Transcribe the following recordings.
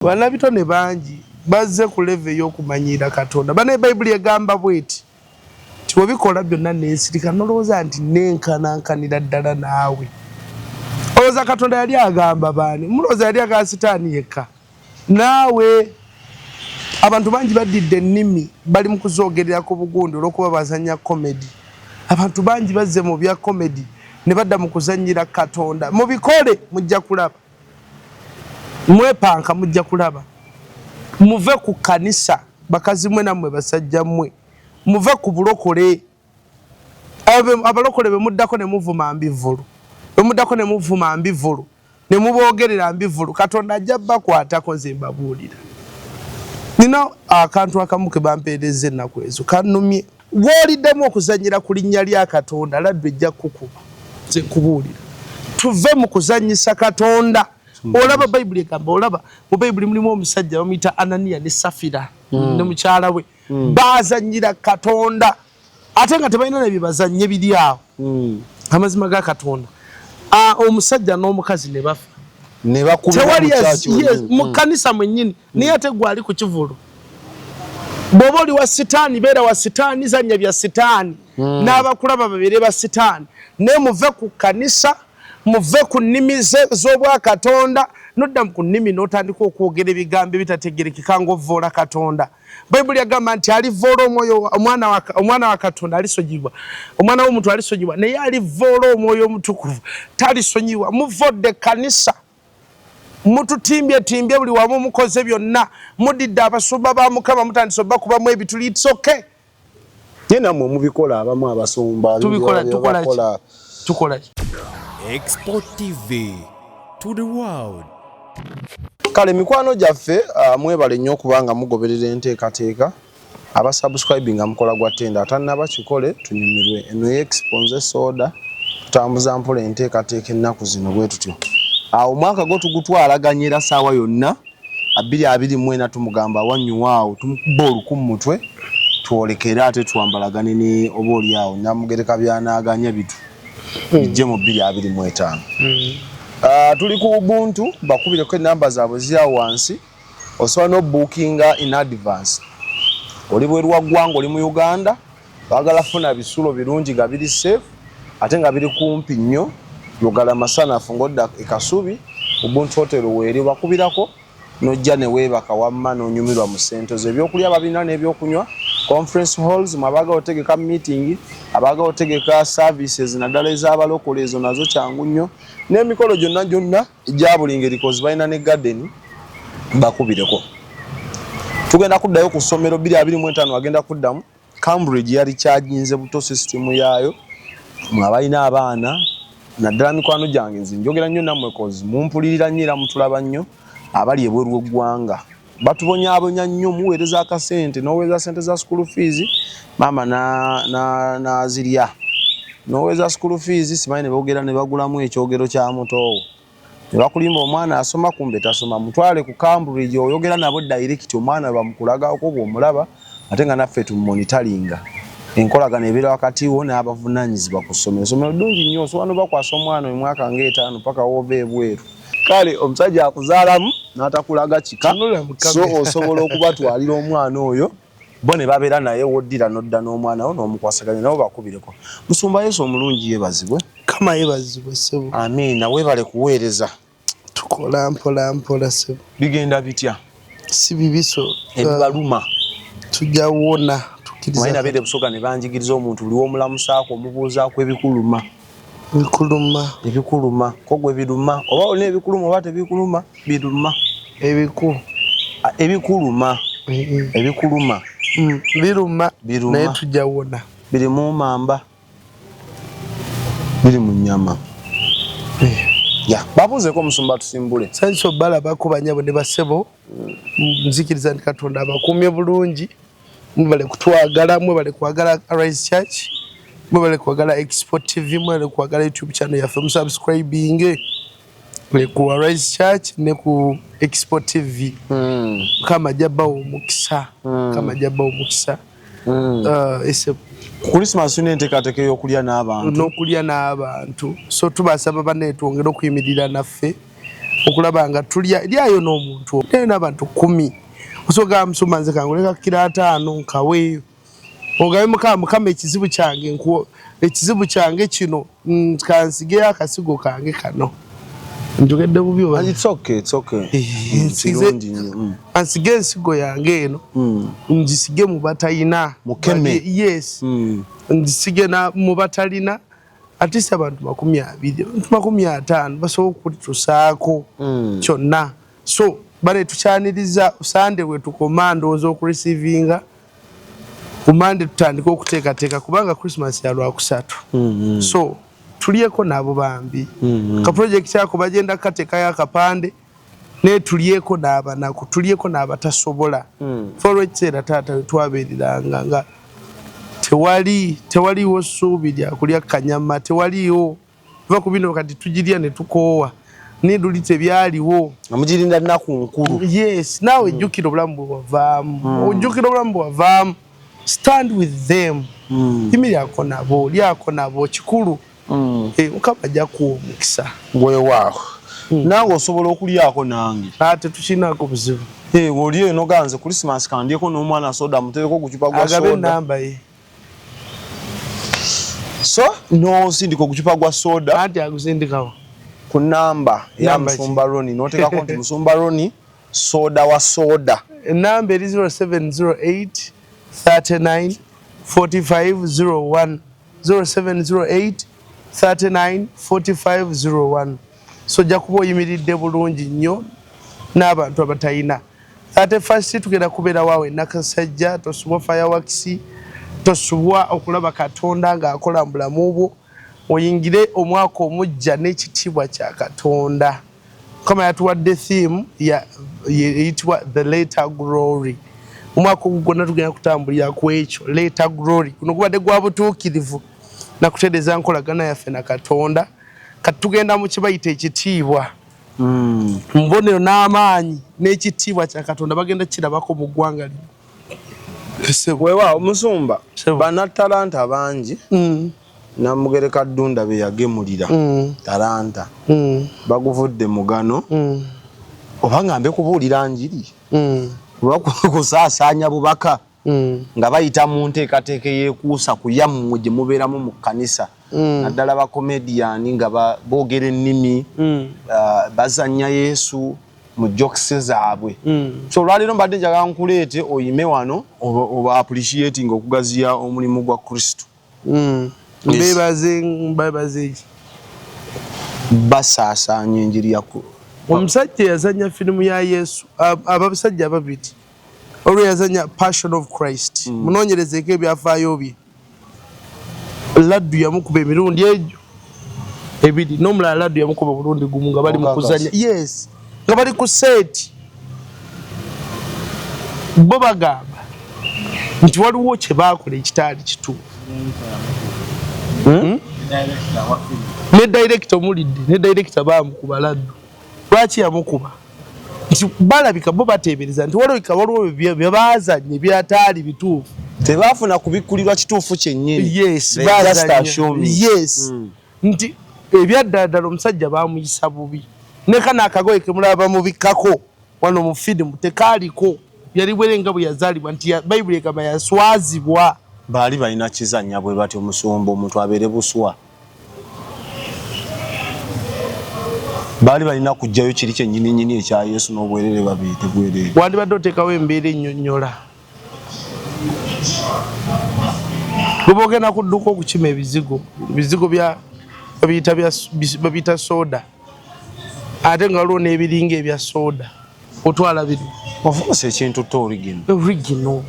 Bannabitone bangi bazze ku level ey'okumanyiira Katonda. Bane Bayibuli egamba bweti nti webikola byonna nensirika nolowooza nti nenkanankanira ddala naawe. Olowooza Katonda yali agamba baani? Mulowooza yali agamba Sitaani yekka? Naawe. Abantu bangi baddidde ennimi bali mu kuzoogerera ku bugundi olw'okuba bazannya comedy. Abantu bangi bazze mu bya comedy ne badda mu kuzannyira Katonda. Mubikole mujja kulaba. Mwepanka mujja kulaba. Muve ku kkanisa bakazi mwe nammwe basajja mmwe. Muve ku bulokole. Abalokole be muddako ne muvuma mbivvulu. Be muddako ne muvuma mbivvulu. Ne muboogerera mbivvulu. Katonda ajja bakwatako nze mbabuulira. Nina akantu akamu ke bampeerezza ennaku ezo kannumye. Gw'oliddemu okuzannyira ku linnya lya Katonda laddu ejja kukukuba. Nze nkubuulira. Tuve mu kuzannyisa Katonda. Olaba Bayibuli egamba, olaba mu Bayibuli mulimu omusajja bamuyita Ananiya ne Safira ne mukyala we. Baazannyira Katonda ate nga tebalina na bye bazannye biri awo. Amazima ga Katonda. Omusajja n'omukazi ne bafa. Ne bakubira Tewali mu church wennyini. Mu kkanisa mwennyini. Naye ate gwe ali ku kivulu. Bw'oba oli wa sitaani, beera wa sitaani, zannya bya sitaani. N'abakulaba babeere ba sitaani. Naye muve ku kkanisa, muve ku nnimi z'obwakatonda, n'odda ku nnimi n'otandika okwogera ebigambo ebitategeerekeka ng'ovvoola Katonda. Bayibuli yagamba nti alivvoola omwoyo, omwana wa Katonda alisonyiyibwa, omwana w'omuntu alisonyiyibwa, naye alivvoola omwoyo omutukuvu talisonyiyibwa. Muvodde ekkanisa, mututimbye-timbye buli wamu, mukoze byonna, mudidde abasumba ba Mukama, mutandise obakubamu ebituli. It's okay. Naye nammwe mubikola, abamu abasumba Tubikola, bye tukola ki? bakola. Tukola ki? Expo TV to the world. Kale mikwano gyaffe, mwebale nnyo okuba nga mugoberera enteekateeka. Abasubscribing nga mukola gwa ttenda, atannaba kikole tunyumirwe. Eno ye Expo, nze Soda, tutambuza mpola enteekateeka ennaku zino bwe tutyo. Awo omwaka gwo tugutwalaganya era ssaawa yonna 2024 tumugamba awanyuwa awo tumukuba oluku mu mutwe twolekere ate twambalagane ne oba oli awo Nnamugereka byanaaganya bitu bijje mu 2025. Tuli ku Ubuntu, bakubireko enamba zaabwe ziri awo wansi. Osobola n'obuukinga in advance. Oli bweru wa ggwanga, oli mu Uganda, baagala funa bisulo birungi nga biri safe ate nga biri kumpi nnyo. Lugala Masanafu ng'odda e Kasubi, Ubuntu Hotel weeri, bakubirako n'ojja ne weebaka wamma n'onyumirwa mu ssente zo. Ebyokulya babirina n'ebyokunywa, conference halls mwe abaagala otegeka meeting, abaagala otegeka services naddala ez'abalokole ezo nazo kyangu nnyo, n'emikolo gyonna gyonna egya buli ngeri kozi balina ne garden, bakubireko. Tugenda kuddayo ku ssomero 2025, agenda kuddamu. Cambridge yali kyaginze buto system yaayo. Mwe abalina abaana naddala mikwano gyange, nze njogera nnyo nammwe kozi mumpulirira nnyo era mutulaba nnyo. Abali ebweru w'eggwanga batubonyaabonya nnyo, muweereza akasente n'oweereza sente za school fees, maama n'azirya, n'oweereza school fees simanyi ne boogera ne bagulamu ekyogero kya mutoowo ne bakulimba omwana asoma, kumbe tasoma. Mutwale ku Cambridge, oyogera nabo direct, omwana bamukulagako bw'omulaba ate nga naffe tumumonitaringa. Enkolagano ebeera wakati wo n'abavunaanyizibwa ku ssomero. Essomero ddungi nnyo, osobola nobakwasa omwana emwaka ng'etaano paka woova ebweru. Kale omusajja akuzaalamu n'atakulaga kika, Tunula mu so kamera. osobola okubatwalira omwana oyo bo ne babeera naye, woddira n'odda n'omwana wo n'omukwasaganya nabo. Bakubireko. Musumba, Yesu omulungi yeebazibwe. Kama yeebazibwe, ssebo. Amiina, weebale kuweereza. Tukola mpola mpola, ssebo. Bigenda bitya? Si bibi so. Ebibaluma? Tujja wona, tukkiriza. Manyi nabeere Busoga ne banjigiriza omuntu buli w'omulamusaako omubuuzaako ebikuluma. Bikuluma. Ebikuluma ko gwe biruma oba olina ebikuluma oba tebikuluma, biruma. Ebiku. Ah, ebikuluma. Ebikuluma. Biruma. Biruma. Naye tujja wona. Biri mu mamba, biri mu nyama ya babuuzeeko omusumba tusimbule. Sanyusa obalabako banyabo ne basebo. Nzikiriza nti Katonda abakuumye bulungi. Mwebale kutwagala, mwebale kwagala Arise Church, mwebale kwagala Expo TV, mwebale kwagala YouTube channel yaffe. Musubscribinge ku Arise Church ne ku Expo TV. Mukama ajja bawa omukisa. Mukama ajja bawa omukisa. Ku Christmas tulina enteekateeka ey'okulya n'abantu. N'okulya n'abantu, so tubasaba banne twongere okuyimirira naffe. Okulaba nga tulya lyayo n'omuntu naye n'abantu 10 osoga musumba nze kanguleka kiro 5 nkaweeyo ogabe mukama mukama ekizibu kyange nkuwo ekizibu kyange kino kansigeyo akasigo kange kano njogedde bubi oba It's okay, it's okay. Kirungi nnyo. Ansige ensigo yange eno ngisige mu batalina. Mukeme. Yes. Ngisige mu batalina. At least abantu 20, abantu 50 basobola okutusaako kyonna. So bale tukyaniriza Sunday we tukoma ndowooza okureceivinga ku Monday tutandike okuteekateeka kubanga Christmas ya Lwakusatu. So tulyeko nabo bambi. Ka project ako bagenda kukateekayo akapande naye tulyeko n'abanaku, tulyeko n'abatasobola. Fe olw'ekiseera taata we twabeereranga nga tewaliiwo ssuubi lya kulya kanyama, tewaliiwo. Tuva ku bino kati tugirya ne tukoowa. Naye luli tebyaliwo. Nga mugirinda nnaku nkulu. Yes, naawe jjukira obulamu bwe wavaamu. Ojjukira obulamu bwe wavaamu. Stand with them. Yimirirako nabo, lyako nabo, kikulu. Mukama ajja kuwa omukisa. Weewaawo. Nange osobola okulyako nange. Ate tukirinaako buzibu. Oli eno ganze Christmas kandyeko n'omwana soda mutereko ogucupa gwa Agabe soda. ennamba ye. So n'osindika ogucupa gwa soda. Anti agusindikawo. Ku namba ya Namba ki? Musumba Ronnie n'oteekako nti Musumba Ronnie soda wa soda. Enamba eri 0708 39 45 01. 0708 39 45 01. So ojja kuba oyimiridde bulungi nnyo n'abantu abatalina. 31st tugenda kubeera waawe e Nakasajja, tosubwa fireworks, tosubwa okulaba Katonda ng'akola mu bulamu bwo, oyingire omwaka omujja n'ekitiibwa kya Katonda. Mukama yatuwadde theme eyitibwa The Later Glory. Omwaka ogwo gwonna tugenda kutambulira ku ekyo, Later Glory. Guno gubadde gwa butuukirivu na kutereeza nkolagana yaffe na Katonda. Kati tugenda mu kibayita ekitiibwa. Mubonero n'amaanyi n'ekitiibwa kya Katonda bagenda kirabako mu ggwanga lino. Weewaawo Musumba, bannatalanta bangi Namugereka Ddunda be yagemulira talanta baguvudde mugano oba ngambe kubuulira njiri oba kusaasaanya bubaka nga bayita mu nteekateeka eyeekuusa ku yammwe gye mubeeramu mu kkanisa. Naddala ba comedian nga boogera ennimi, bazannya Yesu mu jokes zaabwe. So olwaleero mbadde njagala nkuleete oyime wano oba appreciating okugaziya omulimu gwa Kristo. Mbebaze, mbebaze ki? Basaasaanya enjiri ya Omusajja yazannya firimu ya Yesu, abasajja babiri. Olwo yazannya Passion of Christ. Munoonyerezeeko ebyafaayo bye. Laddu yamukuba emirundi egyo ebiri, n'omulala Laddu yamukuba omulundi gumu nga bali mu kuzannya. Yes, nga bali ku set. Bo bagamba nti waliwo kye baakola ekitaali kituufu. Ne director omulidde, ne director baamukuba Laddu. Lwaki yamukuba? Nti balabika bo bateebereza nti walabika waliwo bye baazannya ebyataali bituufu. Tebaafuna kubikkulirwa kituufu kyennyini. Yes, They just baazannya. assuming. Yes. Nti ebyaddala omusajja baamuyisa bubi. Ne kano akagoye ke mulaba bamubikkako wano mu firimu tekaaliko. Yali bwere nga bwe yazaalibwa nti Bayibuli egamba yaswazibwa. Baali balina kizannya bwe batyo musumba omuntu abeere buswa. Baali balina kuggyayo kiri kyennyini nnyini ekya Yesu n'obwerere babiyite bwerere. Wandibadde oteekawo embeera ennyonnyola. Bw'oba ogenda ku dduuka okukima ebizigo, ebizigo bya babiyita bya babiyita soda. Ate nga waliwo n'ebiringa ebya soda. Otwala bino. Ofuuse ekintu to original. Original.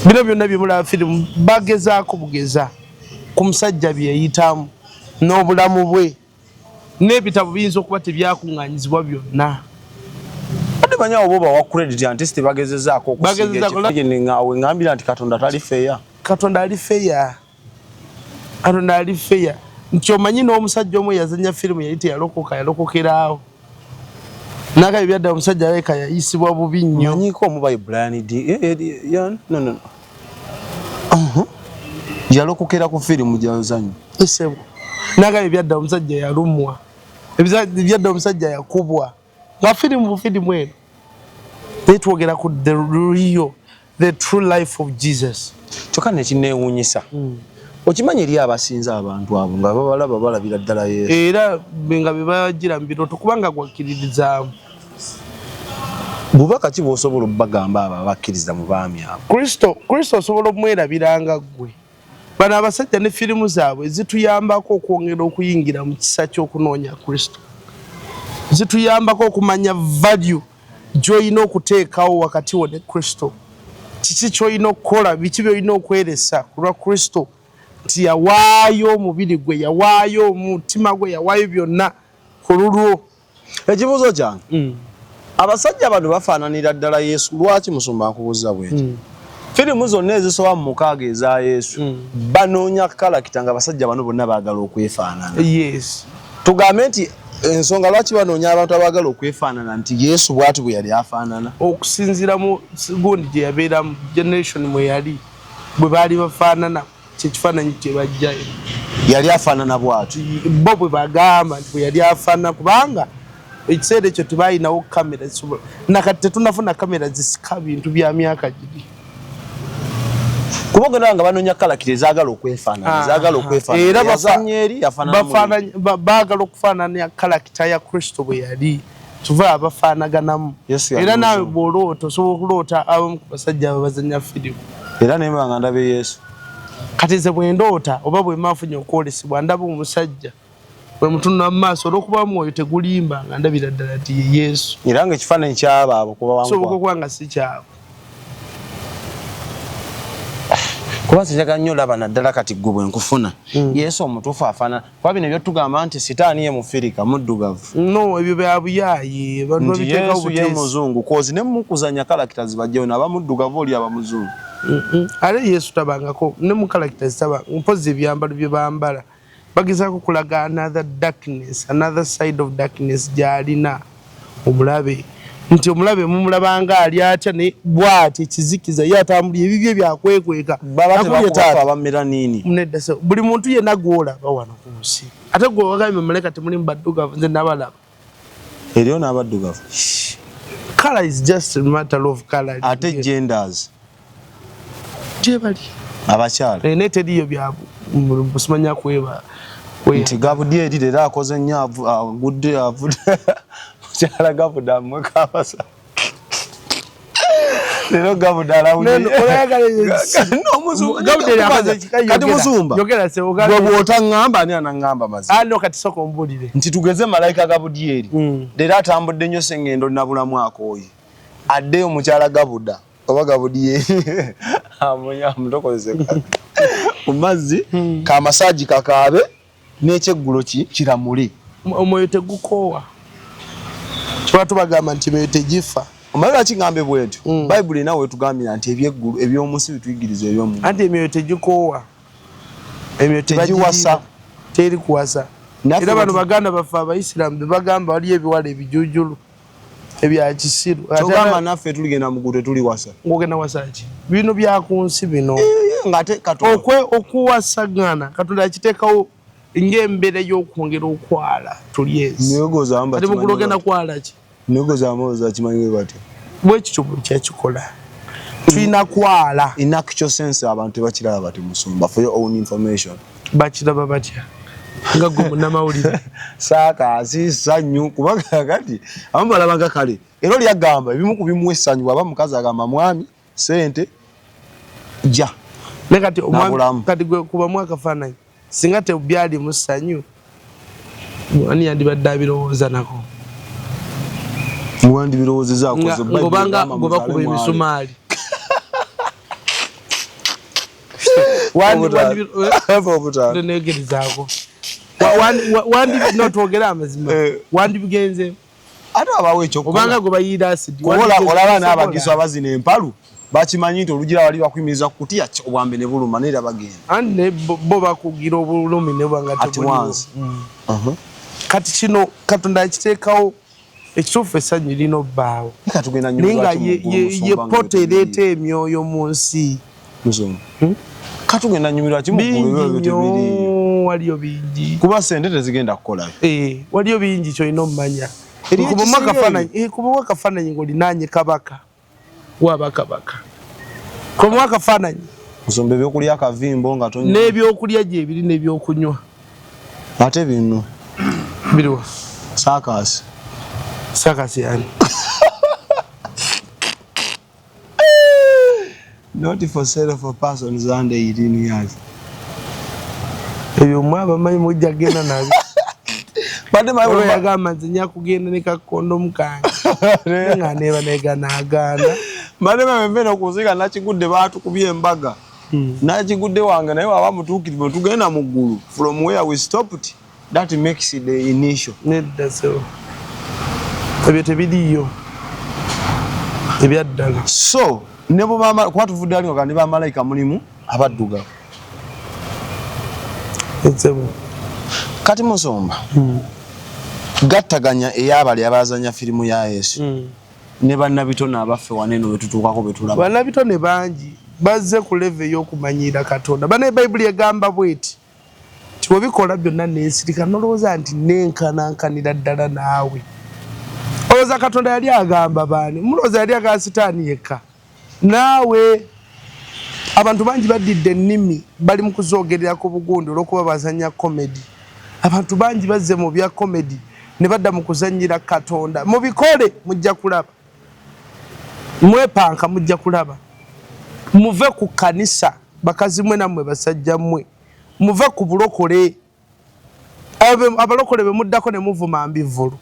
Bino byonna bye mulaba firimu bagezaako bugeza ku musajja byeyitamu n'obulamu bwe. N'ebitabo biyinza okuba tebyakuŋŋaanyizibwa byonna. Ate manyi awo bo bawa credit anti si tebagezezaako okusiiga Bagezezaako ekifo. Ne nga we ŋŋambira nti Katonda tali fair. Katonda ali fair. Katonda ali fair. Nti omanyi n'omusajja omu eyazannya firimu yali teyalokoka, yalokokeraawo. N'agamba ebyadda omusajja alabika yayisibwa bubi nnyo. Manyiko omu by Brian D. Yeah, no, no, no. Yalokokera ku firimu gy'azannya. Esebo. N'agamba ebyadda omusajja yalumwa. Ebyadda omusajja yakubwa nga firimu bufirimu eno, naye twogera ku the real, the true life of Jesus. Kyokka nekinneewuunyisa, okimanyi eri abasinza abantu abo nga babalaba balabira ddala Yesu. Era nga bebagira mu birooto, kubanga gwakkiririzaamu. Bubaka ki bw'osobola obbagamba abo abakkiriza mu baami abo? Kristo, Kristo osobola omwerabiranga ggwe. Bano abasajja ne firimu zaabwe zituyambako okwongera okuyingira mu kisa ky'okunoonya Kristo, zituyambako okumanya value gy'olina okuteekawo wakati wo ne Kristo, kiki ky'olina okukola, biki by'olina okweresa ku lwa Kristo, nti yawaayo omubiri gwe, yawaayo omutima gwe, yawaayo byonna ku lulwo. Ekibuuzo kyange, abasajja bano bafaananira ddala Yesu lwaki? Musumba, nkubuuza bwenti, firimu zonna ezisoba mu 60 eza Yesu, banoonya character nga abasajja bano bonna baagala okwefaanana. Tugambe nti ensonga lwaki banoonya abantu abaagala okwefaanana nti Yesu bw'ati bwe yali afaanana? Okusinziira mu gundi gye yabeeramu, generation mwe yali, bwe baali bafaanana, kyekifaananyi kye bajjayo. Yali afaanana bw'ati. Bo bwe bagamba nti bwe yali afaanana, kubanga ekiseera ekyo tebalinawo kamera zisobola, nakati tetunafuna kamera zisika bintu bya myaka giri. Kuba ogenda nga banoonya character ezaagala okwefaanana, ezaagala okwefaanana. Era yazannya eri yafaanana muli. Baagala okufaanana character ya Kristo bwe yali, tuva abafaanaganamu. Yesu yali Era naawe muzungu. bw'oloota, osobola okuloota abamu ku basajja abo bazannya firimu. Era naye nga ndabe Yesu. Kati nze bwe ndoota oba bwe mba nfunye okwolesebwa, ndaba omusajja bwe mutunula mu maaso, olw'okuba mwoyo tegulimba, nga ndabira ddala nti ye Yesu. Era nga ekifaananyi kyaba abo kuba soboka wangu. Okuba nga si kyabwe. Kuba nze njagala nnyo olaba naddala kati gwe bwe nkufuna, Yesu omutuufu afaanana, kuba bino byotugamba nti sitaani ye mufirika muddugavu. No, ebyo bya buyaaye, abantu nti babiteekawo Yesu ye buteesi. Muzungu, kozi ne mukuzanya characters bajjeyo naba muddugavu oli aba muzungu. Ate Yesu tabangako ne mu characters, taba mpozi ebyambalo bye bambala bagezaako kulaga another darkness, another side of darkness gy'alina omulabe, nti omulabe mumulabanga ali atya, naye bw'ati ekizikiza ye atambulira ebibye byakwekweka. Baba Nakubye tebakubafa taata. Abamera nini. Nedda, so buli muntu yenna gw'olaba wano ku nsi, ate gwe wagambye malayika temulimu baddugavu, nze nabalaba. Eriyo n'abaddugavu. Color is just a matter of color. Ate genders? Gye bali. Abakyala. Naye teriyo bya busimanya kweba. Nti Gabudyeri leero akoze nnyo, agudde avudde mukyala Gabuda amwekabasa leero Gabuda alawunyekati. Musumba, gwe bw'otaŋŋamba ani anaŋŋamba mazima? Ano kati soka ombulire. Nti tugeze malayika Gabudyeri leero atambudde nnyo, sengendo nabulamu akooye, addeyo mukyala Gabuda oba Gabudyeri amutokozese ku mazzi kamasaagi kakaabe n'ekyeggulo ki kiramule. Omwoyo tegukoowa, kiba tubagamba nti emyoyo tegifa. Omanyi lwaki ngambe bwentyo? Bayibuli erina wetugambira nti ebyeggulu eby'omu nsi bituyigiriza ebyomu. Anti emyoyo tegikoowa, emyoyo tegiwasa. Teri kuwasa. Era bano baganda baffe abaisiramu bebagamba waliyo ebiwala ebijujulu ebya kisiru. Kyogamba naffe tuligenda mu ggulu tetuliwasa? Ng'ogenda wasa ki? Bino bya ku nsi bino. Ng'ate Katonda Okuwasagana Katonda yakiteekawo ng'embeera y'okwongera okwala tuli ensi. Negozamu. Ate mugulu ogenda kwala ki? Negozamu kimanyi bwe batyo. Bwekityo bwe kyakikola, tulina kwala. In actual sense abantu tebakiraba bati, musumba, for your own information. Bakiraba batya nga gwe munnamawulire? Saakaasi ssanyu, kubanga kati abamu balabanga kale era oli agamba ebimu ku bimuwa essanyu bw'aba mukazi agamba mwami sente ja. Naye kati omwami Nabulamu. Kati gwe kubamu akafaananyi, singa tebyalimu ssanyu, ani yandibadde abirowooza nako? Wandibirowoozezaako. Ng'obanga gwe bakuba emisumaali. Negerezaako no twogere amazima, wandibigenze. Ate abawo ekyokukola. Obanga gwe bayiira asidi. Kuba olaba n'abagisu abazina empalu bakimanyi nti olugira wali bakuyimiriza kukutiya obwambe ne buluma, naye era bagenda. Anti naye bo bakugira obulumi ne bwanga At tebuliwo. once. Kati kino Katonda akiteekawo ekituufu, essanyu lirina obbaawo. Katugenda Naye nga ye poto ereeta emyoyo mu nsi. Katugenda nyumirwa ki mu ggulu Bingi ebyo tebiriiyo? nnyo. Waliyo bingi. Kuba sente tezigenda kukolayo. Eh, waliyo bingi kyolina omumanya. Kubamu akafaananyi ng'olinaanye kabaka wabakabaka, kubamu akafaananyi. Musumba, ebyokulya akavimbo nga tonywa. N'ebyokulya gyebiri n'ebyokunywa. Ate bino? Biriwa? Saakasi. Sakasi yani? Not for sale for persons under 18 years. Ebyo mwe abamanyi mujja kugenda nabyo. Badde manyi. Olwo yagamba nze nja kugenda ne kakondomu kange nga neeba neganaagaana. Badde manyi nve okuziika nakigudde, baatukubye embaga. Nakigudde wange, naye waba mutuukirivu tugenda mu ggulu from where we stopped, that makes the initial. Nedda sebo, ebyo tebiriiyo ebyaddala. So ne bwe kuba tuvudde ali nga ne bamalayika mulimu abaddugavu. Etsebo. Kati musumba, gattaganya ey'abali abazanya firimu ya Yesu ne bannabitone abaffe waneeno betutuukako betulaba. Bannabitone bangi bazze ku level ey'okumanyiira Katonda. Bana, Bayibuli egamba bweti ti webikola byonna nensirika, nolowooza nti nenkanankanira ddala naawe. Olowooza Katonda yali agamba baani? Mulowooza yali agamba Sitaani yekka? Naawe abantu bangi baddidde ennimi, bali mu kuzoogerera ku bugundi olw'okuba bazanya comedy. Abantu bangi bazze mu bya comedy ne badda mu kuzannyira Katonda. Mubikole, mujja kulaba. Mwepanka, mujja kulaba. Muve ku kanisa, bakazi mwe nammwe basajja mmwe, muve ku bulokole. Abalokole be muddako ne muvuma mbivvulu,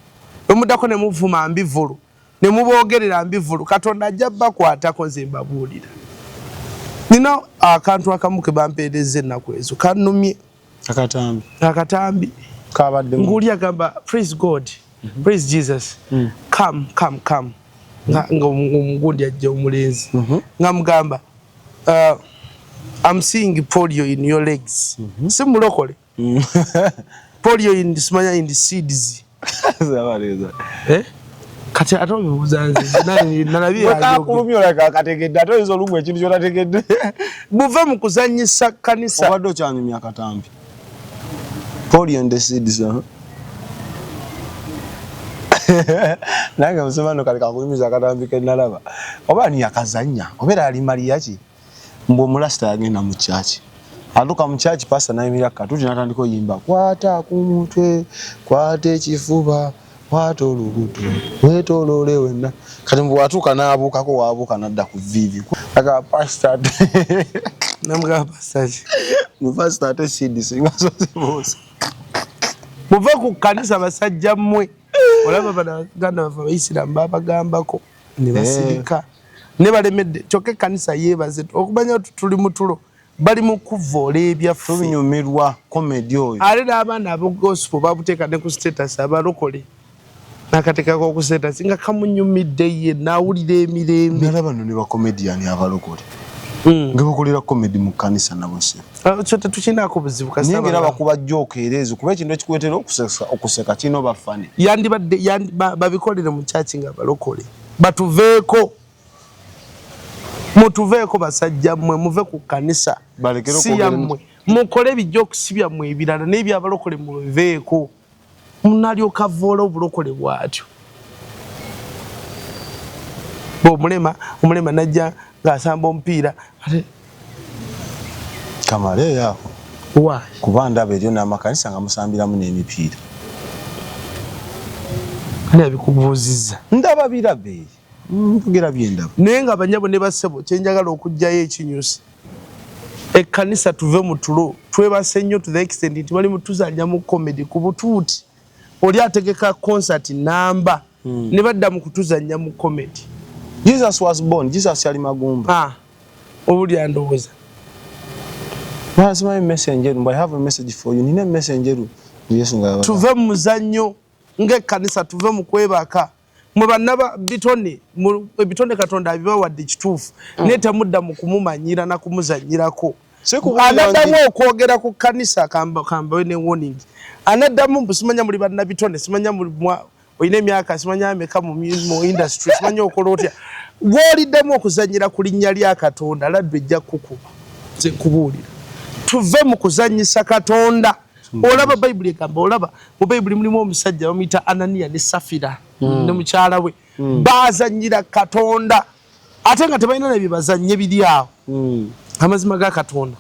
be muddako ne muvuma mbivvulu, ne muboogerera mbivvulu, Katonda ajja bakwatako. Nze mbabuulira, nina akantu akamu ke bampeereza ennaku ezo kannumye. Akatambi? Akatambi. Kabaddemu? Nguli agamba, "Praise God, praise Jesus, come, come, come," nga omugundi ajja omulenzi nga mugamba, "I'm seeing polio in your legs." Si mulokole. Polio in, simanya, in the seeds. Eh? Kati ate obibuuza nze nalabye yayogera. Kakulumya, olaka akategedde, ate oyinza olumu ekintu kyotategedde. Buve mu kuzanyisa kanisa. Obadde okyanyumya akatambi, polio in the seeds, huh? Nange musoma no kali kakunyumiza akatambi kenalaba, oba ani yakazanya, obeera ali Mariya ki, mbu omulasita yagenda mu kyaki, atuuka mu kyaki, pasita nayimirira katuti natandika oyimba, "Kwata ku mutwe, kwata ekifuba, kwata olubuto, wetoloole wenna." Kati mbu watuuka n'abuukako, waabuuka nadda ku viivi, aga pasita ate Namugamba pasita ki? Mu pasita ate seed singa zozibuusa. Muve ku kanisa, basajja mmwe. Olaba baganda baffe Abaisiramu babagambako ne basirika ne balemedde, kyokka ekkanisa yeebaze okumanya nti tuli mu tulo, bali mu kuvoola ebyaffe. Tubinyumirwa comedy oyo. Ate n'abaana abo gospel babuteeka ne ku status, abalokole nakateekako ku status nga kamunyumidde ye naawulira emirembe. Nalaba no ne bacomedian abalokole nga bakolera comedy mu kkanisa nabo se. Ah, kyo tetukinaako buzibu kasita Naye ng'era bakuba. Bakuba joke era ezo, kuba ekintu ekikuleetera okuseka kirina oba funny. Yandibadde babikolere mu kyaki nga balokole batuveeko. Mutuveeko, basajja mmwe, muve ku kanisa. Balekere Si okwogera. yammwe. Mukole ebijokisi byammwe ebirala n'ebyabalokole mubiveeko. Munalyoka avoola obulokole bw'atyo. Omulema, omulema najja ng'asamba omupiira ate Kamaleeyo ako. Why? Kuba ndaba eryo n'amakanisa nga musambiramu n'emipiira. Ani abikubuuzizza? Ndaba biraba eri, mpugera byendaba. Naye nga banyabo ne bassebo, kyenjagala okuggyayo ekinyusi, ekkanisa tuve mu tulo. Twebase nnyo to the extent nti bali mutuzanya mu comedy ku butuuti. Oli ategeka concert namba ne badda mu kutuzanya mu comedy. Jesus was born, Jesus yali magumba. Ah, obulya ndowooza. Simanyi mmese enjeru, mbu "I have a message for you," nina emmese enjeru, Yesu nga yabagamba. Tuve mu muzannyo ng'ekkanisa, tuve mu kwebaka. Mwe bannaba bitone, ebitone Katonda abibawadde kituufu, naye temudda mu kumumanyira na kumuzannyirako. Si kubuulira. Anaddamu okwogera ku kkanisa, kambawe ne warning, anaddamu mbu simanya muli bannabitone, simanya olina emyaka simanya ameka mu industry, simanya okola otya, bw'oliddemu okuzannyira ku linnya lya Katonda, laddu ejja kukuba. Nze nkubuulira, tuve mu kuzannyisa Katonda. Olaba Bayibuli egamba, olaba mu Bayibuli mulimu omusajja bamuyita Ananiya ne Safira ne mukyala we, bazanyira Katonda ate nga tebalina ne byebazanye biri awo. Amazima ga Katonda,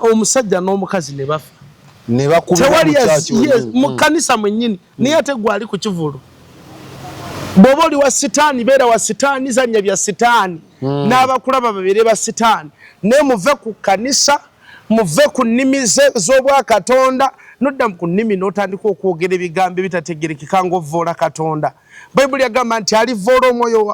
omusajja n'omukazi ne bafa. Ne bakubira Tewali mu church yes, wennyini. Mu kkanisa mwennyini. Naye ate gwe ali ku kivulu, bw'oba oli wa sitaani, beera wa sitaani, zannya bya sitaani, n'abakulaba babeere ba sitaani. Naye muve ku kkanisa, muve ku nnimi z'obwakatonda. Nodda ku nnimi n'otandika okwogera ebigambo ebitategerekeka ng'ovvoola Katonda. Bayibuli yagamba nti alivoola omwoyo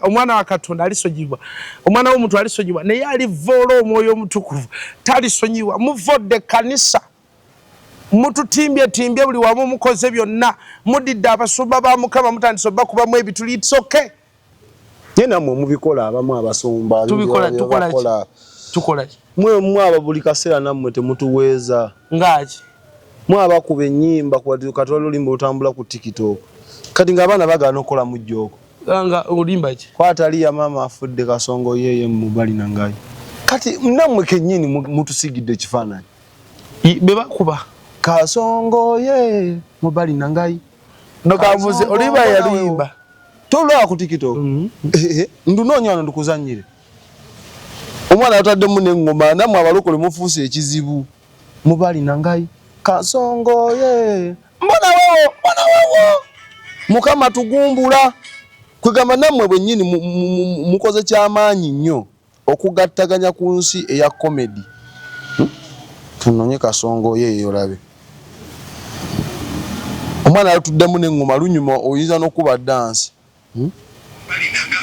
omwana wa Katonda alisonyibwa, omwana w'omuntu alisonyibwa, naye alivoola Omwoyo Omutukuvu talisonyiwa. Muvodde ekkanisa, mututimbye buli wamu, mukoze byonna, mudidde abasumba ba Mukama, mutandise obakubamu ebituli. It's okay. Naye nammwe mubikola, abamu abasumba. Tubikola, bye tukola ki? bakola. Tukola ki? Mwe mwaba buli kaseera nammwe temutuweeza. Ngaaki? Mwabakuba ennyimba katwala oluyimba olutambula ku TikTok, kati ng'abaana bagaana okukola mujjooko. Nga olimba ki? Kwataliya maama afudde, Kasongo yeye mubali nangayi. Kati nammwe kennyini mutusigidde ekifaananyi. Be bakuba. Kasongo ye mubali nangayi. Nokambuze Kasongo olimba nawe. Yalimba. Tolaba ku TikTok? Eh, ndunoonya wano ndikuzannyire. Omwana yataddemu n'eŋŋoma. Nammwe abalokole mufuuse ekizibu. Mubali nangayi, Kasongo ye mbona wewo, mbona wewo, Mukama tugumbula. Kwegamba nammwe bwennyini mukoze kyamaanyi nnyo okugattaganya ku nsi eya comedy. Tunonye Kasongo ye yolabe omwana yatuddemu n'eŋŋoma, lunyuma, oyinza n'okuba dansi. Balinaga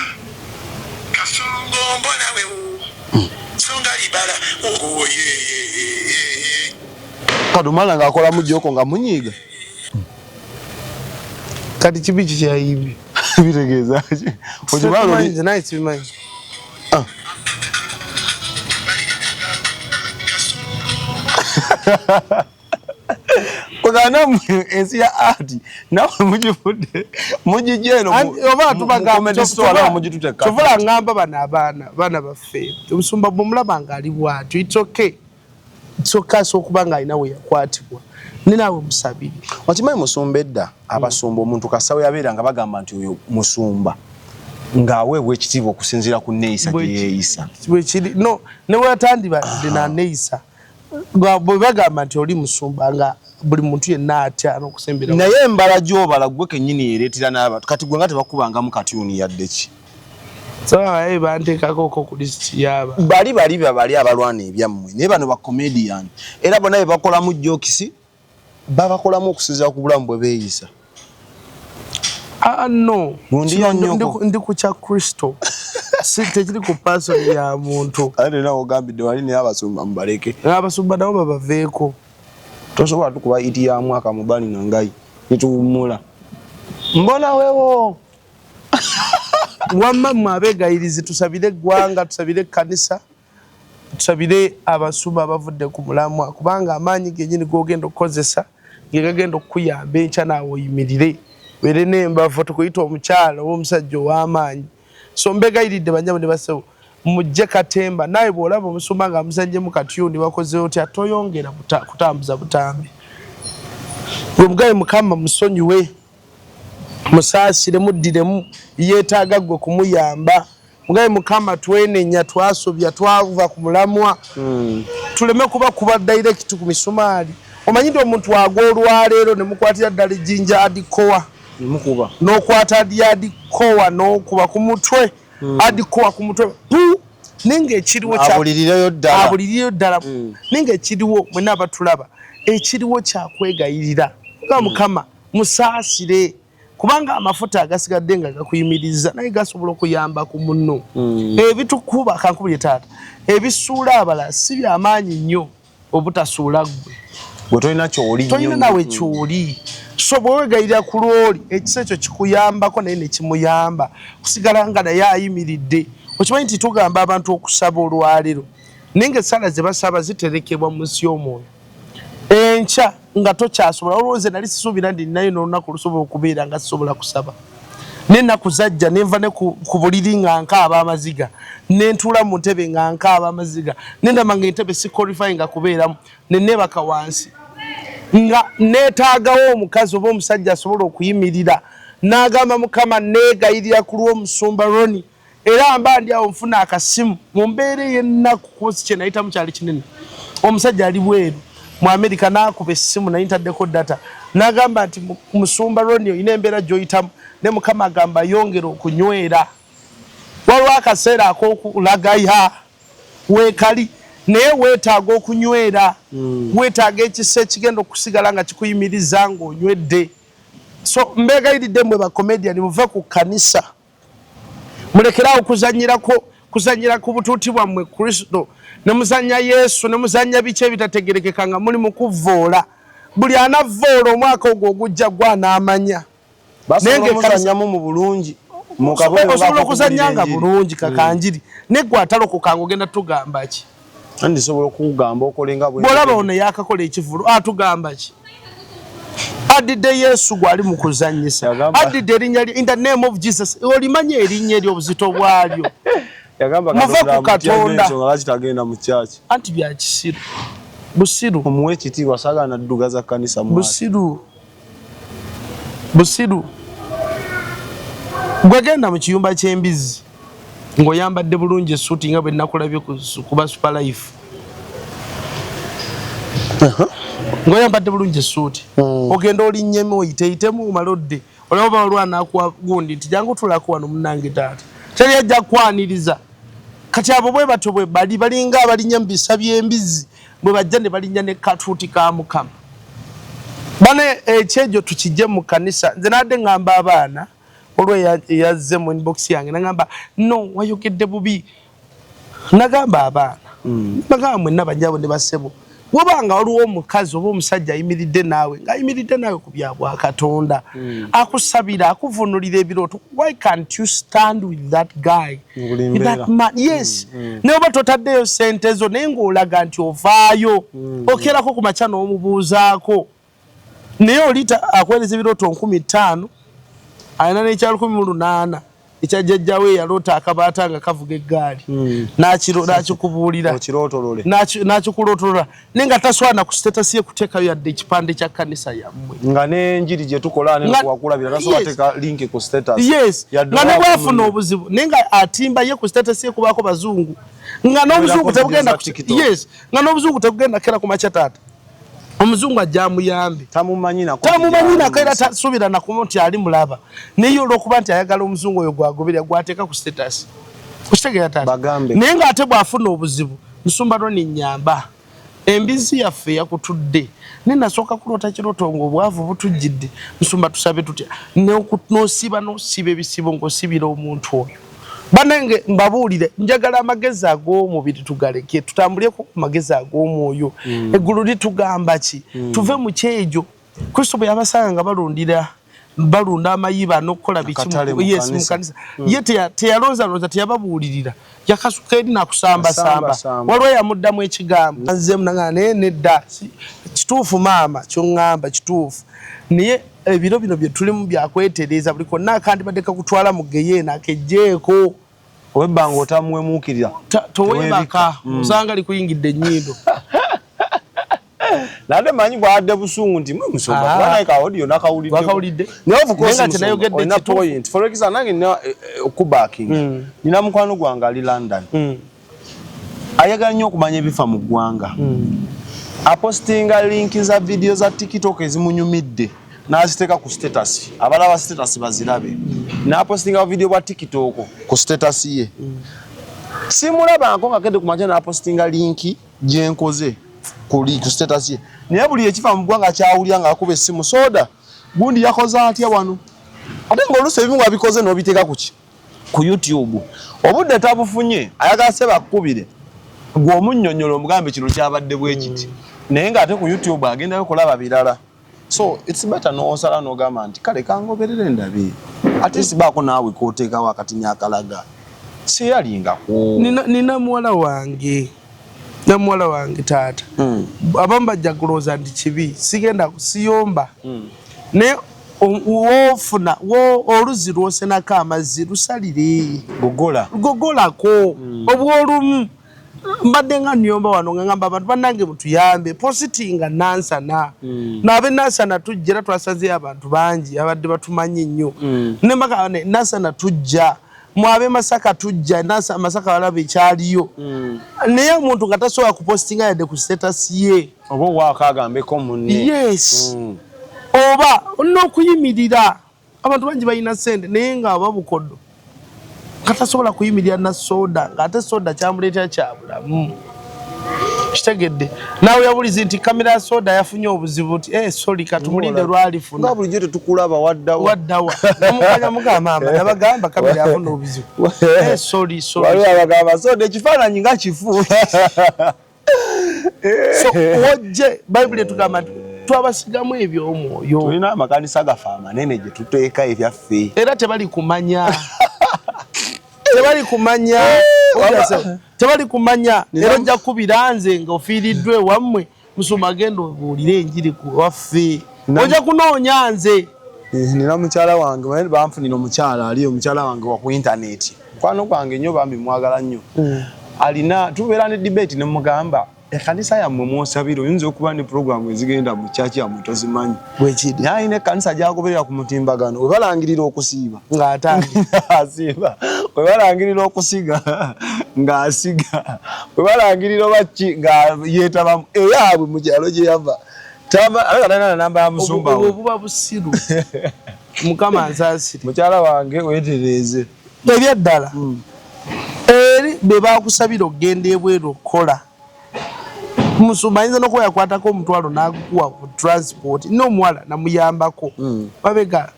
Kasongo mbona wewo songa libala oye. Kati omwana ng'akolamu joko nga munyiiga. Kati kibi ki kyeyayimbye? Bitegeeza ki? Okimanyi Nze naye sibimanyi. Ah. Balinaga. Kwegamba nammwe ensi ya art nammwe mugifudde, mugijja eno Oba mu comedy store, nammwe mugituteeka. Tubula ngamba bano abaana, baana baffe, omusumba bwomulaba nga ali bwatyo, it's okay, it's okay. Asobola okuba nga alina we yakwatibwa, ne naawe musabire. Okimanyi musumba, edda abasumba, omuntu kasawo yabeera nga bagamba nti oyo musumba, ng'aweebwa ekitiibwa okusinziira ku nneeyisa gye yeeyisa. Bwekiri. No ne wetandibadde naneeyisa, bwe bagamba nti oli musumba, nga buli muntu yenna atya n'okusembera. Naye embala gy'obala gwe kennyini yereetera n'abantu. Kati gwe nga tebakubangamu katyuni yadde ki? Sabaye banteekako ku lisiti yaba. Bali bali babali abalwana ebyammwe, naye bano ba comedian era bonna be bakolamu jokes, babakolamu okusinziira ku bulamu bwe beeyisa. Ah, no. Gundi Kino ya nnyoko. Ndi ku kya Kristo, si tekiri ku person ya muntu. Ate nawe ogambidde wali, naye abasumba mubaleke. Abasumba nabo babaveeko. Tosobola tukuba iti ya mwaka mubali nangayi nituwummula mbona wewo. Wamma mmwe abeegayirizi, tusabire eggwanga, tusabire ekkanisa, tusabire abasumba abavudde ku mulamwa, kubanga amaanyi gennyini g'ogenda okukozesa ge gagenda okukuyamba enkya naawe oyimirire, beere n'embavu, tukuyita omukyala oba omusajja ow'amaanyi. So mbegayiridde, banyabo ne basebo, mujje katemba. Naawe bw'olaba omusumba nga amuzannyemu katyuni, wakoze otya? Toyongera kutambuza butambi. Gwe mugaye, Mukama musonyiwe, musaasire, muddiremu, yeetaaga ggwe kumuyamba. Mugaye, Mukama twenenya, twasobya, twava ku mulamwa. Tuleme kuba kuba direct ku misumaali. Omanyi nti omuntu agwa olwaleero ne mukwatira ddala ejjinja adikowa. Mukuba. N'okwata adikowa n'okuba ku mutwe, adikowa ku mutwe pu, naye ng'ekiriwo Abulirireyo ddala. Abulirireyo ddala. Naye ng'ekiriwo, mwenna abatulaba, ekiriwo kyakwegayirira nga Mukama musaasire, kubanga amafuta agasigadde nga gakuyimiriza naye gasobola okuyamba ku munno. Ebitukuba, kankubulye taata, ebisuula abalala si byamaanyi nnyo obutasuula ggwe. Gwe tolina kyoli. Tolina nawe kyoli. So bwewegayirira ku lwoli, ekisa ekyo kikuyambako naye nekimuyamba kusigala nga naye ayimiridde. Okimanyi nti tugamba abantu okusaba olwaleero, naye nga esaala ze basaba ziterekebwa mu nsi y'omwoyo, enkya nga tokyasobola. Olwo nze nali sisuubira nti ninayo n'olunaku olusobola okubeera nga sisobola kusaba, n'ennaku zajja nenva ne ku buliri nga nkaaba amaziga, nentuula mu ntebe nga nkaaba amaziga, nendaba nga entebe si qualify nga kubeeramu, neneebaka wansi. Nga neetaagawo omukazi oba omusajja asobola okuyimirira n'agamba, Mukama, neegayirira ku lw'omusumba Roni. Era mba ndi awo nfuna akasimu mu mbeera ey'ennaku, kosi kye nayitamu kyali kinene. Omusajja ali bweru mu Amerika n'akuba essimu, naye ntaddeko data, n'agamba nti, "Musumba Roni, olina embeera gy'oyitamu, ne Mukama agamba yongera okunywera. Waliwo akaseera ak'okulagaya weekali, naye weetaaga okunywera, weetaaga ekisa ekigenda okusigala nga kikuyimiriza ng'onywedde." So mbeegayiridde mmwe bacomedian, muve ku kkanisa, mulekerawo kuzanyirako, kuzanyira ku butuuti bwammwe Kristo, ne muzanya Yesu, ne muzanya biki ebitategerekeka nga muli mu kuvvoola. Buli anavvoola omwaka ogwo ogujja gwanaamanya. Basobola omuzannyamu mu bulungi. Mu kabonero. Osobola okuzanya ng'akokubuulira nga enjiri. Bulungi kakanjiri, naye gwe atalokokanga ogenda tugamba ki? Ndisobola okukugamba okole nga bwe Bw'olaba ono yakakola ekivulu, atugamba ki? Adidde Yesu gwali mu kuzanyisa. Adidde erinnya lye, "In the name of Jesus." Olimanya erinnya eryobuzito bwalyo? Yagamba Muve ku Katonda amutya nnyo. Katonda. Ensonga lwaki tagenda mu kyaki? Anti bya kisiru, busiru. Omuwa ekitiibwa, saagala naddugaza kkanisa mwati. Busiru, busiru. Gwe genda mu kiyumba ky'embizzi ng'oyambadde bulungi essuuti nga bwe nakulabye ku ba Super Life, ng'oyambadde bulungi essuuti, ogenda olinnyemu, oyiteyitemu, omale odde, olaba oba waliwo anaakuwa gundi nti, "Jangu tulako wano munnange taata." Teri ajja kukwaniriza. Kati abo bwe batyo bwe bali, balinga abalinnya mu bisa by'embizzi, bwe bajja ne balinnya ne katuuti ka Mukama. Bane, ekyejo tukijje mu kanisa. Nze nadde ŋŋamba abaana, olwo eyazze mu inbox yange nagamba, "No, wayogedde bubi." Nagamba abaana, nagamba mwenna banyabo ne basebo, wabanga waliwo omukazi oba omusajja ayimiridde naawe, ng'ayimiridde naawe ku bya bwakatonda, akusabira, akuvunulira ebirooto, why can't you stand with that guy, Buli with that mbeera. man? Yes, naye oba totaddeyo sente zo, naye ng'olaga nti ovaayo, okerako ku makya n'omubuuzaako. Naye olita akuweereza ebirooto 5000, alina n'ekya 1800 ekya jjajjawe eyaloota akabaata nga kavuga eggaali, n'akikubuulira. Okirootolole. N'akikulootolola, naye nga taswana ku status ye kuteekayo yadde ekipande kya kkanisa yammwe. Nga n'enjiri gye tukola wakulabira tasobola teeka link ku status. Yes. Yadde Nga ne oba bwafuna obuzibu, naye nga atimba ye ku status ye kubaako bazungu, nga n'obuzungu Kubeerako tebugenda video za TikTok. Yes, nga n'obuzungu tebugenda kera ku makya taata omuzungu ajja amuyambe. Tamumanyi nako. Tamumanyi nako, era tasuubira nakumu nti ali mulaba, naye olwokuba nti ayagala omuzungu oyo gwagoberera, gwateeka ku status. Okitegeera taata? Bagambe. Naye ng'ate bw'afuna obuzibu, "Musumba Roni, nyamba, embizi yaffe yakutudde, naye nasooka kuloota kirooto ng'obwavu butujjidde. Musumba, tusabe tutya?" N'osiiba, n'osiiba ebisibo ng'osibira omuntu oyo. Banange, mbabuulire, njagala amagezi ag'omubiri tugaleke, tutambuleko ku magezi ag'omwoyo. Eggulu litugamba ki? Tuve mu kyejo. Kristo bwe yabasanga nga balundira, balunda amayiba n'okukola biki Akatale mu yes, mu kanisa. kanisa, ye teyalonzalonza, teyababuulirira, yakasuka eri nakusambasamba. Yasambasamba. Waliwo yamuddamu ekigambo nzemu nagamba, naye nedda, kituufu maama kyoŋŋamba kituufu, naye ebiro bino bye tulimu byakwetereeza. Buli konna akandibadde kakutwala mu geyeena akejjeeko. Owebbanga otamuwemuukirira. Toweebaka, osanga likuyingidde ennyindo. Nadde manyi bwadde busungu nti mwe musumba, kuba naye ka audio nakawulidde. Wakawulidde? Naye of course Naye nga musumba, kyenayogedde olina kituufu. point. For example, nange nina okubacking, nina mukwano gwange ali London, ayagala nnyo okumanya ebifa mu ggwanga. Apostinga link za video za TikTok ezimunyumidde n'aziteeka ku status, abalaba status bazirabe. N'apostinga video bwa TikTok ku status ye. Simulabanko nga kedde ku makya n'apostinga link gyenkoze ku status ye, naye buli ekifa mu ggwanga kyawulira ng'akuba essimu, "Soda, gundi yakoze atya wano?" Ate ng'oluusi ebimu wabikoze n'obiteeka ku ki, ku YouTube, obudde tabufunye, ayagala se bakkubire gwe omunnyonnyola, omugambe kino kyabadde bwe kiti, naye ng'ate ku YouTube agendayo kulaba birala. So it's better n'osala n'ogamba nti kale kangoberere ndabe, ate sibaako naawe kooteekawo akatini akalaga seyalingako. Nina muwala wange, na muwala wange taata, abamu bajja kulowooza nti kibi, sigenda siyomba, naye woofuna oluzzi lwosenako amazzi, lusalire. Gogola. Gogolako obwolumu. Mbadde nga nnyomba wano nga ngamba abantu bannange mutuyambe positinga Nansana. Naabe Nansana tujja, era twasazeyo abantu bangi abadde batumanyi nnyo. Ne mbaga Nansana tujja, mwabe Masaka tujja, Masaka walaba ekyaliyo. Naye omuntu nga tasobola kupositinga yadde ku status ye. Oba owaako agambeko munne. Yes. Oba n'okuyimirira. Abantu bangi balina ssente naye nga babukoddo nga tasobola kuyimirira na soda, ng'ate soda kyamuleetera kya bulamu. Kitegedde naawe yabulizi nti kamera ya soda yafunye obuzibu nti sorry katumulinde lwalifuna. Nga bulijjo tetukulaba waddawa. Waddawa. Namukanya mugamba maama nabagamba kamera yafuna obuzibu. Sorry, sorry. Waliwo abagamba soda ekifaananyi nga kifu. So wojje Bayibuli etugamba nti twabasigamu eby'omwoyo. Tulina amakanisa gaffe amanene gye tuteeka ebyaffe. Era tebali kumanya. Tebali kumanya. Tebali kumanya. Era ojja kubira nze ng'ofiiriddwa ewammwe, musumba agenda obuulire enjiri ku waffe. Ojja kunoonya nze. Nina mukyala wange, naye banfunira omukyala ali omukyala wange wa ku internet. Mukwano gwange nnyo bambi mwagala nnyo. Alina tubeera ne debate ne mugamba ekkanisa yammwe mw'osabira oyinza okuba ne pulogulaamu ezigenda mu church yammwe tozimanyi. Bwekiri. Naye alina ekkanisa gy'agoberera ku mutimbagano we balangirira okusiiba. Ng'atandika. Asiiba. We balangirira okusiga ng'asiga. We balangirira oba ki nga yeetabamu eyaabwe mu kyalo gye yava. Alabika talina na namba ya musumba we. Obwo buba busiru. Mukama ansaasire. Mukyala wange weetereeze. Ebyaddala. Eri be baakusabira okugenda ebweru okukola. Musumba ayinza n'okuba yakwatako omutwalo n'agukuwa ku transport n'omuwala namuyambako. Mabega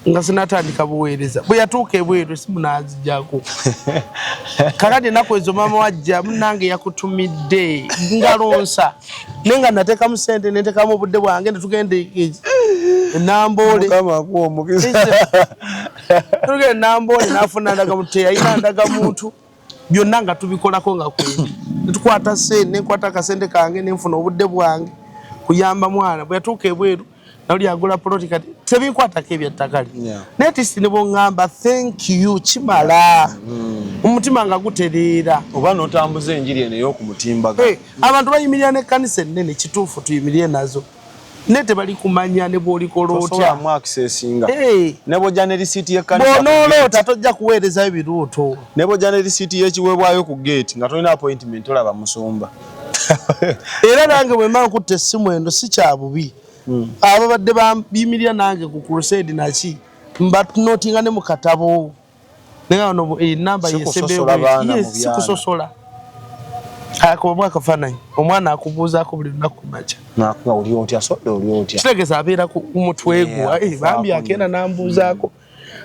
nga sinatandika buweereza bwe yatuuka ebweru esimu n'azijjako. Kakati ennaku ezo maama wajja munnange yakutumidde ngalonsa naye nga nateekamu ssente neteekamu obudde bwange ne tugenda e Namboole. Mukama akuwa omukisa. Tugenda e Namboole n'afuna ndagamuntu, teyalina ndagamuntu. Byonna nga tubikolako nga kwendi. Ne tukwata ssente, ne nkwata akasente kange ne nfuna obudde bwange kuyamba mwana. Bwe yatuuka ebweru nali agula poloti kati tebinkwatako ebyattaka lye. Naye tisi ne bw'oŋŋamba thank you kimala. Omutima nga gutereera. Oba n'otambuza enjiri eno ey'okumutimbagano. Abantu bayimirira n'ekkanisa ennene kituufu tuyimirire nazo. Naye tebali kumanya ne bw'olikola otya. Tosobola mu accessinga. Ne bw'ojja ne risiiti y'ekkanisa ku Bw'onooloota gate. tojja kuweerezayo birooto. Ne bw'ojja ne risiiti y'ekiweebwayo ku gate nga tolina appointment tolaba musumba. Era nange bwe mba nkutte essimu eno si kya bubi. Ababadde bayimirira nange ku crusade naki mbanotinga ne mu katabo. Naye wano ennamba Si ye kusosola sebe baana yes, mu si byana. kusosola. Akubamu akafaananyi omwana akubuuzaako buli lunaku ku makya. Nakuba oli otya soda oli otya. Kitegeeza abeera ku mutwe gwo. Bambi Akufaako akenda nnyo. n'ambuuzaako.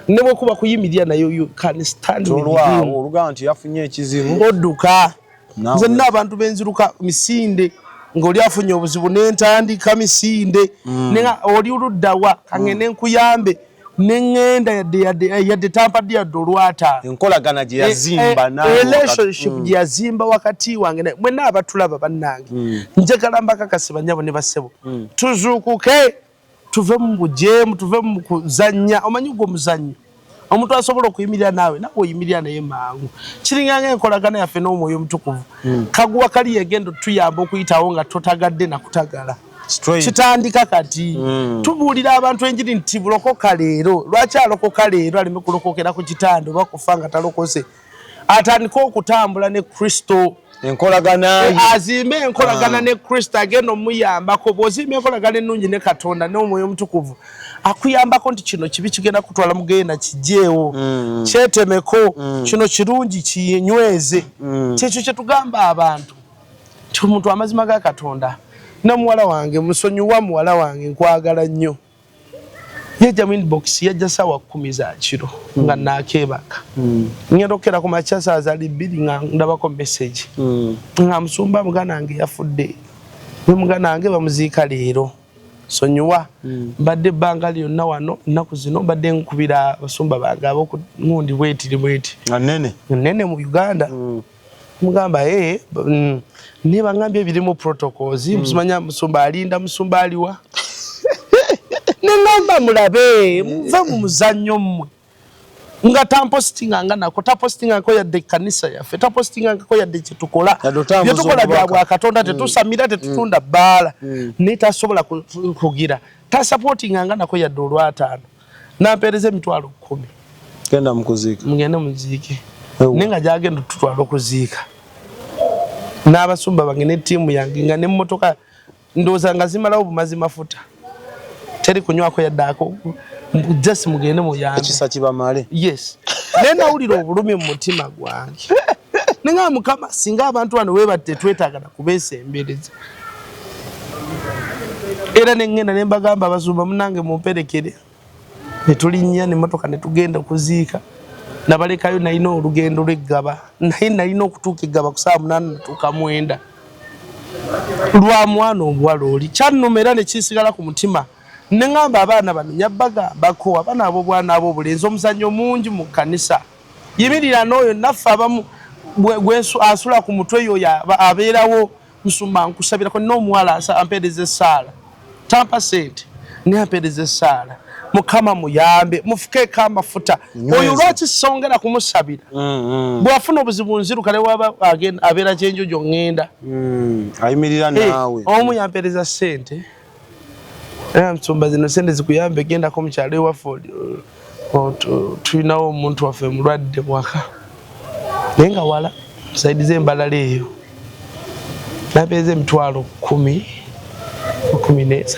Ne bwe kuba kuyimirira nayo you can stand with Tolwawo, him. olugamba nti yafunye ekizibu. Odduka. Naawe. Nze nina abantu benziruka misinde ng'oli afunye obuzibu ne ntandika misinde. Ne nga oli oludda wa kangende nkuyambe. Ne ŋŋenda yadde tampadde yadde olwataano. Enkolagana gye yazimba naawe Relationship gye yazimba wakati wange naye. Mwenna abatulaba bannange. Njagala mbakakase bannyabo ne bassebo. Tuzuukuke tuve mu bujeemu, tuve mu kuzannya. Omanyi gwe omuzannyo omuntu asobola okuyimirira naawe naawe oyimirira naye mangu. Kiringa ng'enkolagana yaffe n'omwoyo omutukuvu. Kaguwa kali yegenda otuyamba okuyitawo nga totagadde na kutagala. Straight. Kitandika kati. Tubuulira abantu enjiri nti bulokoka leero. Lwaki alokoka leero aleme kulokokera ku kitanda oba kufa nga talokose? Atandike okutambula ne Kristo. Enkolagana ye. Azimbe enkolagana ne Kristo agenda omuyambako. Bw'ozimba enkolagana ennungi ne Katonda n'omwoyo omutukuvu akuyambako nti kino kibi kigenda kutwala mu ggeyeena kiggyeewo. Kyetemeko. Kino kirungi kinyweze. Kyekyo kye tugamba abantu. Nti omuntu amazima ga Katonda. Na muwala wange musonyiwa muwala wange nkwagala nnyo. Yajja mu inbox yajja ssaawa 10 za kiro nga naakeebaka. Ngenda okukeera ku makya ssaawa zaali 2 nga ndabako message. Nga musumba muganda wange yafudde. Ne muganda wange bamuziika leero. Sonyiwa. Mbadde ebbanga lyonna wano ennaku zino mbadde nkubira abasumba bange ab'oku gundi bweti bweti. Nga nnene. Nnene mu Uganda. Mugamba, ne bangambye ebirimu protocols, simanya musumba alinda musumba aliwa. Ne ngamba mulabe, muve mu muzannyo mmwe. Nga tampositinganga nako, tapositingangako yadde ekkanisa yaffe, tapositingangako yadde kyetukola. Byetukola bya bwakatonda, tetusamira, tetutunda bbaala, naye tasobola kugira tasupportinganga nako yadde olwataano. Nampeereza 100,000. Genda mukuziika. Mugende muziike. Naye nga gyagenda tutwala okuziika n'abasumba bange ne ttiimu yange, nga nemmotoka ndowooza nga zimalawo bumazi mafuta, teri kunywako yadde ako, just mugende muyambe. Ekisa kibamale. Yes, naye nawulira obulumi mu mutima gwange, nenga Mukama, singa abantu bano webatte twetaagana kubeesembereza. Era neŋŋenda ne mbagamba, abasumba munange mumperekere, ne tulinnya nemmotoka ne tugenda okuziika. Nabalekayo, nalina olugendo lw'eggaba, naye nalina okutuuka eggaba ku saawa 8, natuuka 9 lwa mwana omuwala oli. Kyannuma era ne kinsigala ku mutima, ne ŋŋamba abaana bano nyabbagambako, abaana ab'obwana ab'obulenzi, omuzannyo mungi mu kkanisa, yimirira n'oyo naffe abamu asula ku mutwe yoyo abeerawo. Musumba nkusabirako, nina omuwala ampeereza essaala, tampa sente naye ampeereza essaala, Mukama muyambe, mufukeeko amafuta oyo. Lwaki songera kumusabira? Bw'afuna obuzibu nziruka, ne waba abeera kyenjojo ŋŋenda. Ayimirira naawe. Omu yampeereza sente, era musumba zino sente zikuyambe, gendako mukyalo ewaffe, tulinawo omuntu waffe mulwadde mwaka, naye nga wala side z'embalala eyo. Nampeereza 10,000, 13.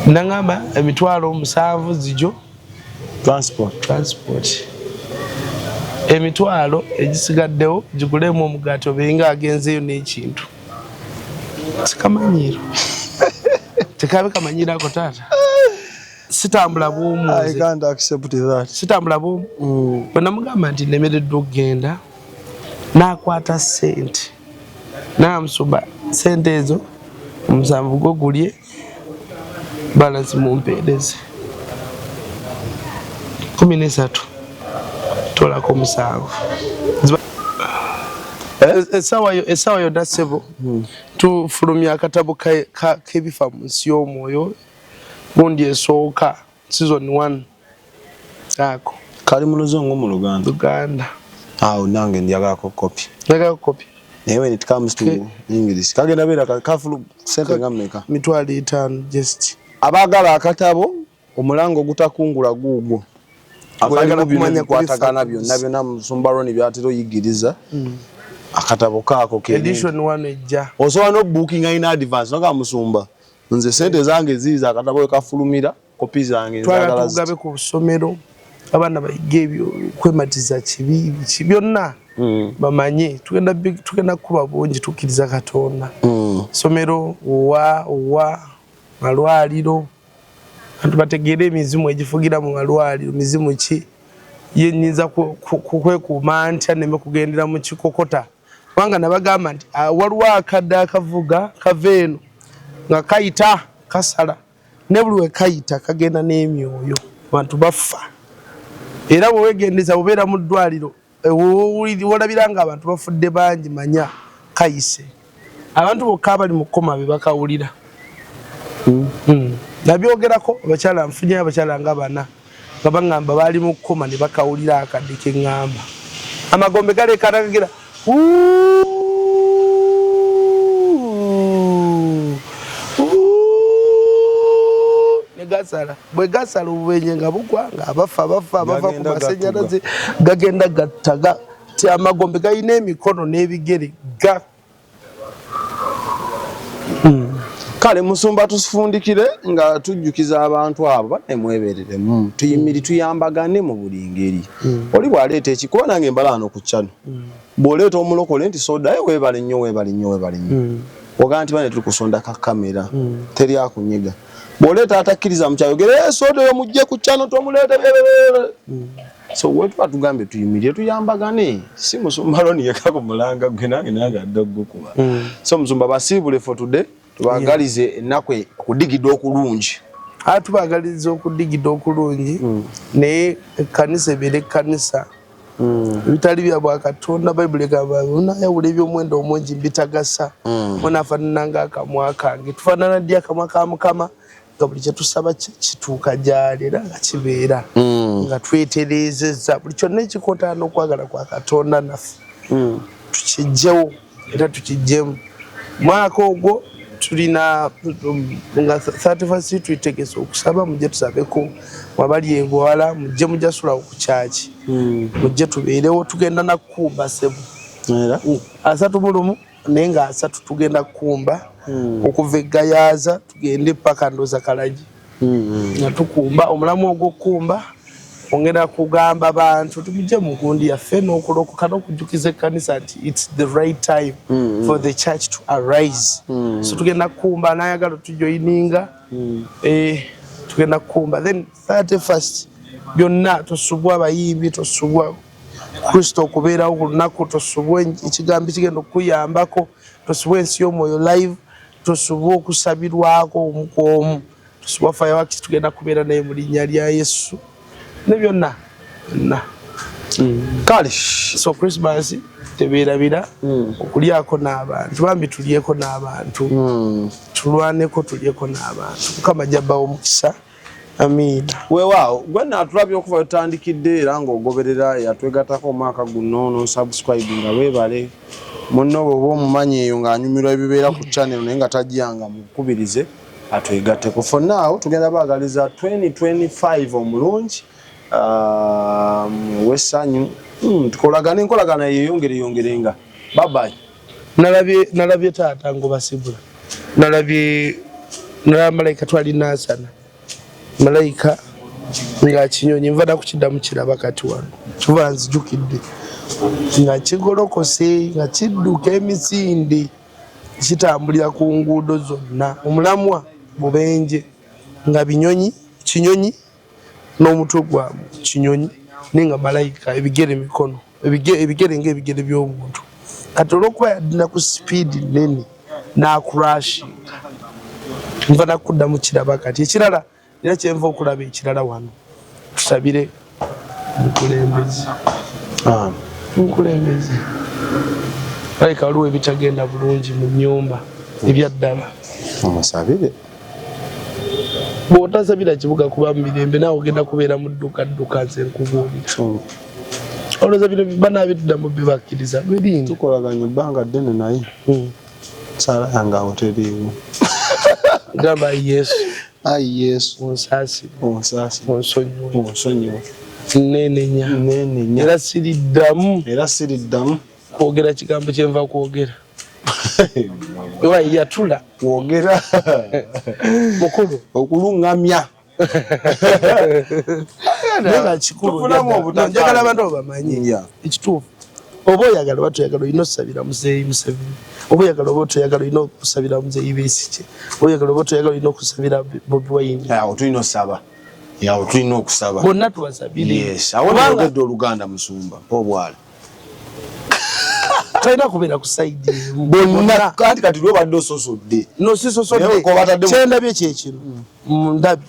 Naŋŋamba 70,000 zijo transport. Transport, emitwalo egisigaddewo gigulemu omugaati obenga agenzeeyo n'ekintu. Sikamanyiiro, tekabe kamanyiiro ako taata. Sitambula bwomu. I can't accept that. Sitambula bwomu. Bwe namugamba nti nemereddwa okugenda, n'akwata sente namusumba, sente ezo 7 gwo gulye, balance mumpeereze. 13 tolako 7. Essaawa yonna ssebo tufulumya akatabo k'ebifa mu nsi y'omwoyo, gundi esooka, season 1 ako. Kali mu Luzungu, mu Luganda? Luganda. Awo nange njagalako kopi. Njagala kopi. Naye when it comes to English, kagenda beera kafulu sente nga mmeka? 50,000 just. Abaagala akatabo Omulanga Ogutakungula guugwo. Oyagala Akalimu byonna kumanya bikwatagana kubifa. Byonna byonna musumba Roni byatera oyigiriza, akatabo kaako kenyini. Edition 1 ejja. Osobola n'obookinga in advance, noga musumba nze sente zange ziiza, akatabo we kafulumira kopi zange twagala nzagala ziti. tugabe ku busomero, abaana bayige ebyo kwematiza kibi biki byonna bamanye. Tugenda kukuba bungi, tukkiriza Katonda. Somero wa malwaliro, bantu bategeere emizimu egifugira mu malwaliro, mizimu ki, ye nyinza kwekuuma ntya neme kugendera mu kikokota? Kubanga nabagamba nti waliwo akadde akavuga kava eno nga kayita kasala, ne buli we kayita kagenda n'emyoyo, abantu bafa. Era bwe weegendeza bubeera mu ddwaliro, wolabira nga abantu bafudde bangi, manya kayise. Abantu bokka abali mu kkoma be bakawulira. Nabyogerako abakyala, nfunyeyo abakyala nga bana nga baŋŋamba baali mu kkoma ne bakawulira akadde ke ŋŋamba. Amagombe galeekaana gagira "Wuuu, wuuu", ne gasala. Bwe gasala obubenje nga bugwa, nga abafa bafa, abafa ku Gagenda masannyalaze gagenda gattaga ti amagombe galina emikono n'ebigere ga Kale musumba, tusifundikire nga tujjukiza abantu abo banne mwebereremu, tuyimiri, tuyambagane mu buli ngeri. Oli bw'aleeta ekikuba, nange mbala wano ku channel, bw'oleeta omulokole nti soda ye, weebale nnyo, weebale nnyo, weebale nnyo, ogaa nti bane tuli kusonda ka kamera, teri akunyiga. Bw'oleeta atakkiriza mu kyayogere, "Eh, soda oyo mujje ku channel tomuleeta." So wetuba tugambye tuyimirire tuyambagane, si musumba Loni yekka ku mulanga gwe, nange nagadde ogukuba. So musumba, basiibule for today, tubagalize ennaku okudigida okulungi. Ate tubagaliza okudigida okulungi, naye ekkanisa ebeera ekkanisa. Ebitali bya bwakatonda, Bayibuli egamba unayawula ebyomuwendo omungi mbitagasa, munaafaanana nga akamwa kange. Tufaanana ddi akamwa ka Mukama? Nga buli kyetusaba kituuka gyali era nga kibeera nga twetereezezza buli kyonna ekikontana n'okwagala kwa Katonda naffe tukijjewo era tukijjemu. Mwaka ogwo tulina nga 31st twetegese okusaba, mujje tusabeko. Wabali ebwala mujje, mujasulawo ku kyaki, mujje tubeerewo. Tugenda nakukumba sebo. Era 31, naye nga 30 tugenda kukumba okuva eGayaza tugende paka ndoza Kalagi nga tukumba. Omulamu ogw'okukumba ongenda kugamba bantu tumujje mu gundi yaffe n'okulokoka n'okujjukiza ekkanisa nti it's the right time for the church to arise. So tugenda kukumba, nayagala tujoininga, tugenda kukumba. Then 31st byonna tosubwa abayimbi, tosubwa Kristo okubeerawo ku lunaku, tosubwa ekigambo ekigenda okukuyambako, tosubwa ensi y'omwoyo live, tosubwa okusabirwako omu ku omu, tosubwa fireworks. Tugenda kubeera naye mu linnya lya Yesu ne byonna byonna. Kale. So Christmas tebeerabira okulyako n'abantu. Bambi tulyeko n'abantu, tulwaneko tulyeko n'abantu. Mukama jabbawo omukisa. Amiina. Weewaawo, gwe naatulabye okuva wetutandikidde era ng'ogoberera, yatwegattako omwaka guno nosubscribe, nga weebale. Munno bw'oba omumanyi eyo ng'anyumirwa ebibeera ku channel naye nga tajjanga, mukubirize atwegatteko. For now tugenda baagaliza 2025 omulungi, w'essanyu. Tukolagane, enkolagana yeyongere yongerenga. Babayi. Nalabye taata ngobasibula, nalabye, nalaba malayika twali Nansana, malayika nga kinyonyi nva nakukiddamu kiraba kati wano kiba nzijukidde nga kigolokose nga kidduka emisinde kitambulira ku nguudo zonna. Omulamwa bubenje nga binyonyi, kinyonyi n'omutwe gwa kinyonyi naye nga malayika, ebigere mikono, ebigere ngaebigere by'omuntu. Kati olwokuba yadina ku sipiidi nene n'acrashinga, nva nakuddamu kiraba kati. Ekirala era kyenva okulaba ekirala wano, tusabire mukulembeze, mukulembeze aleka waliwo ebitagenda bulungi mu nyumba ebyaddala. Omusabire. Bw'otasabira kibuga kuba mu mirembe, naawe ogenda kubeera mu dduka dduka. Nze nkubuulira, olowooza bino banaabiddamu bibakkiriza birinda. Tukolaganye ebbanga ddene naye saala yange awo teriiwo. Gamba Yesu. Ayi Yesu. Onsaasire. Onsaasire. Onsonyiwe. Onsonyiwe. Nenenya. Nenenya. Era siriddamu. Era siriddamu. Kwogera kigambo kyenva kwogera oba yatula. Kwogera. Mukulu. Okuluŋŋamya. Naye nga kikulu. Tufunamu obutakkaanya. Njagala abantu abo bamanye ekituufu. Oba oyagala oba toyagala, olina osabira muzeeyi Museveni. Oba oyagala oba toyagala, olina okusabira muzeeyi Besigye. Oba oyagala oba toyagala, olina okusabira Bobi Wine. Awo tulina osaba, awo tulina okusaba. Bonna tubasabire. Yes, awo nayogedde oluganda, musumba mpa obwala. Talina kubeera ku side emu. Bonna kati kati lwobadde ososodde. No, sisosodde. Naye kobatadde Kyendabye kyekino, ndabye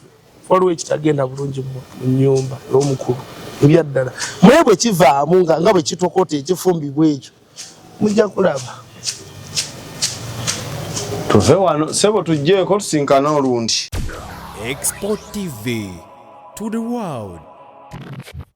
waliwo ekitagenda bulungi mu nyumba y'omukulu ebyaddala. Naye bwe kivaamu nga bwe kitokota ekifumbibwa ekyo, mujja kulaba. Tuve wano sebo, tujjeeko tusinkane olundi. Export TV to the world.